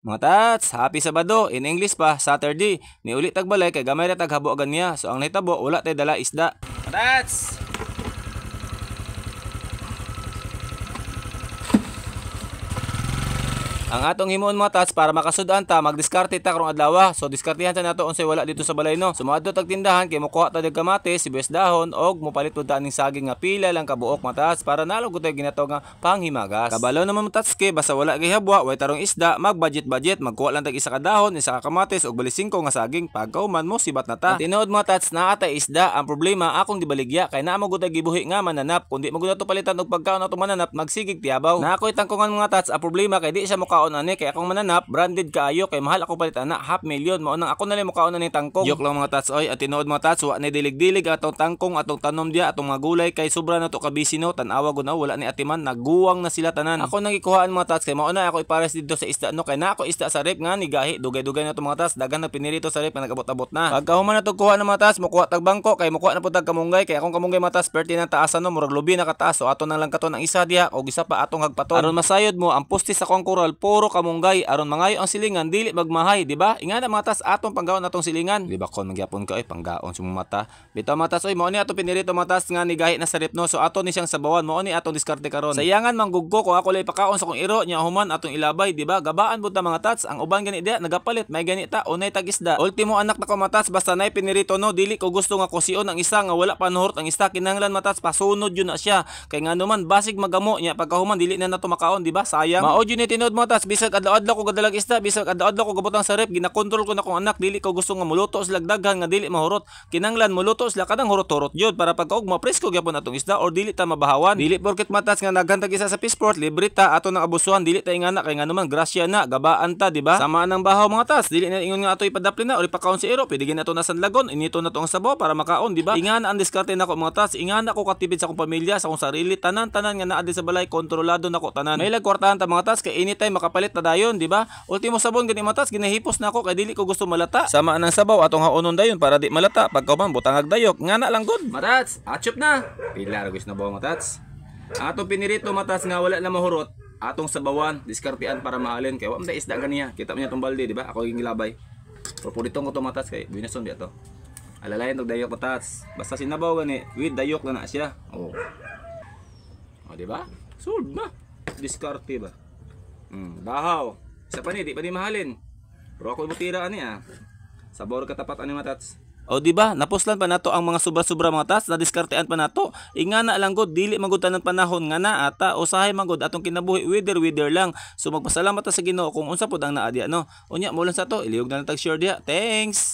Mga tats, happy Sabado, in English pa, Saturday. Niuli tag balay kay gamay ra tag habo ganiya. So ang nahitabo, wala tay dala isda. Mga tats! Ang atong himuon mga tats para makasud-an ta, magdiskarte ta karong adlaw. So diskartehan ta nato unsay wala dito sa balay no. So moadto tag tindahan kay mokuha ta og kamatis, sibuyas dahon og mopalit pud ta aning saging nga pila lang kabuok mga tats para nalo gud tay ginatawag nga panghimagas. Kabalo naman mga tats kay basta wala gyud habwa, way tarong isda, mag budget-budget, magkuha lang tag isa ka dahon, isa ka kamatis og bali 5 nga saging. Pagkauman mo sibat na ta. Ang tinuod mga tats, naa tay isda. Ang problema akong gibaligya kay naa mo gud tay gibuhi nga mananap. Kundi mo gud nato palitan og pagkaon ato mananap, magsigig tiyabaw. Na ako'y tangkongan mga tats, ang problema kay di siya mukaon ani kay akong mananap branded kaayo kay mahal ako palit ana, half million mao nang ako na lang mukaon ani tangkong. Joke lang mga tats oy, at tinuod mga tats, wa ni dilig-dilig atong tangkong, atong tanom diya, atong mga gulay kay sobra na to ka busy no. Tan-awa gud na wala ni atiman, naguwang na sila tanan. Ako nang gikuhaan mga tats kay mao na ako ipares didto sa isda no, kay na ako isda sa rep nga ni gahi dugay-dugay na to mga tats, daghan na pinirito sa rep nga nagabot-abot na. Pagkahuman na to kuha ng mga tats, mokuha tag bangko kay mokuha na pud tag kamunggay kay akong kamunggay mga tats perti na taasan no, murag lubi na kataas. So ato nang lang katon ang isa diha og isa pa atong hagpaton. Aron masayod mo ang poste sa akong koral puro kamunggay, aron mangayo ang silingan dili magmahay, di ba? Ingana mga tas atong panggaon atong silingan. Di ba kon magyapon ka oy panggaon sa mata. Bitaw mga tas oy, mao ni atong pinirito mga tas nga nigahi na sa rep no. So ato ni siyang sabawan, mao ni atong diskarte karon. Sayangan manggugko kung ako lay pakaon sa kong iro nya human atong ilabay, di ba? Gabaan pud ta mga tats, ang uban gani diha nagapalit, may gani ta unay tag isda. Ultimo anak nako mga tats, basta nay pinirito no, dili ko gusto nga kusion ang isa nga wala pa nuhurot ang isda, kinahanglan mga tats pasunod yun na siya. Kay ngano man basig magamo nya pagkahuman dili na nato makaon, di ba? Sayang. Mao jud ni tinuod mga tats, bisag adlaw-adlaw ko gadalag isda, bisag adlaw-adlaw ko gabutang sa rep, ginakontrol ko na kong anak, dili ko gusto nga muluto sila daghan nga dili mahurot. Kinanglan muluto sila kadang hurot-hurot jud para pagkaugma presko gyapon atong isda or dili ta mabahawan. Dili porket matas nga naghan tag isa sa fishport, libre ta ato nang abusuhan, dili ta ingana kay ngano man grasya na, gabaan ta, di ba? Samaan ang bahaw mga tas, dili na ingon nga ato ipadapli na or ipakaon sa iro, pwede gina ato na sanlagon, inito na to ang sabaw para makaon, di ba? Ingana ang diskarte nako mga tas, ingana ko katipid sa akong pamilya, sa akong sarili, tanan-tanan nga naa di sa balay kontrolado nako tanan. May lagkwartahan ta mga tas kay anytime makapalit na dayon, di ba? Ultimo sabon gani mga tas, ginahipos na ako kay dili ko gusto malata. Sama ang sabaw atong haonon dayon para di malata. Pagkauman butangag dayok, ngana lang gud. Matats, achop na. Pila ra guys na bawa matats. Atong pinirito matats nga wala na mahurot, atong sabawan, diskartean para mahalin kay wa man isda ganiya. Kita mo niya tong balde, di ba? Ako yung gilabay. Pero puditong ko to matats kay buinason biya to. Alalayan og dayok matats. Basta sinabaw gani with dayok na na siya. Oh. Oh, di ba? Sold na. Diskarte ba? Bahaw. Isa pa ni, di pa ni mahalin. Pero ako imutira ani ah. Sabor katapat ani matats. O di ba? Napuslan pa nato ang mga sobra-sobra mga tats, nadiskartean pa nato. Ingana lang gud, dili magud tanan panahon nga naa ta usahay magud atong kinabuhi wither-wither lang. So magpasalamat ta sa Ginoo kung unsa pud ang naa diha no. Unya mo lang sa to, ilihog na lang tag share diha. Thanks.